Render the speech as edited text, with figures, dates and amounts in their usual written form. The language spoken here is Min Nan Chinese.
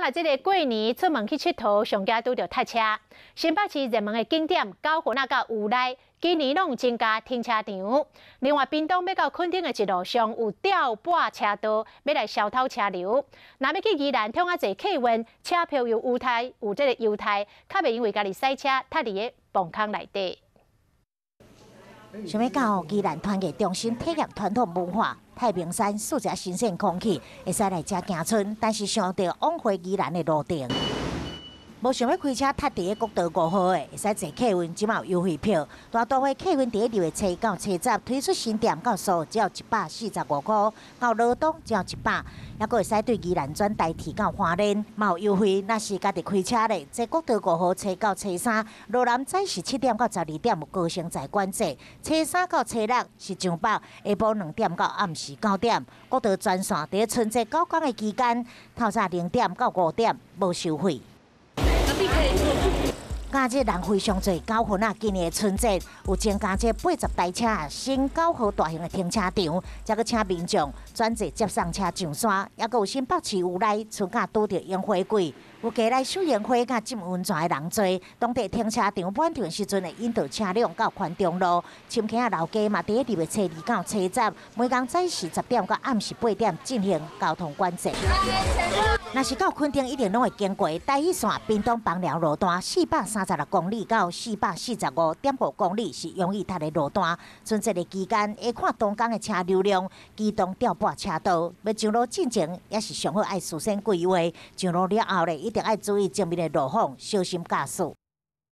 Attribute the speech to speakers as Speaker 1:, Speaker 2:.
Speaker 1: 若這个過年出門去𨑨迌，上驚拄著塞車。新北市熱門的景點九份仔佮烏來，今年攏有增加停車場。另外，屏東欲到墾丁的一路上有吊擺車道，欲來消偷車流。若欲去宜蘭創仔坐客運，車票有優待，有這个優待，較袂因為家己駛車，塞佇个墓坑內底。
Speaker 2: 想欲到宜蘭團結中心體驗傳統文化，太平山翕一下新鮮空氣，會使來遮行春，但是想著往回宜蘭的路程，無想欲開車塞佇个國道5號的，會使坐客運，這馬有優惠票。大都會客運佇咧2月初到初十推出新店到蘇只要145塊，到羅東只要100，猶閣會使對宜蘭轉台鐵到花蓮，嘛有優惠。若是家己開車咧，坐國道5號初到初三，羅南早時7點到12點有高升載管制，初三到初六是上北，下晡2點到暗時9點。國道全線佇春節9天的期間，透早0點到5點無收費。假日人非常濟，九份仔，今年的春節有增加這80台車新九號大型的停車場，才閣請民眾轉坐接送車上山，猶閣有新北市烏來春假拄著櫻花季，有過來賞櫻花佮浸溫泉的人濟，當地停車場滿場時陣會引導車輛到寬中路，深坑仔老街嘛，佇咧2月初2到初十，每工早時10點到暗時8點進行交通管制。若是到墾丁，一定攏會經過台一線屏東枋寮路段436公里到445.5公里是容易塞的路段。春節的期間，會看當工的車流量，機動吊擺車道，欲上路進前也是上好愛事先規劃。上路了後咧，一定愛注意前面的路況，小心駕駛。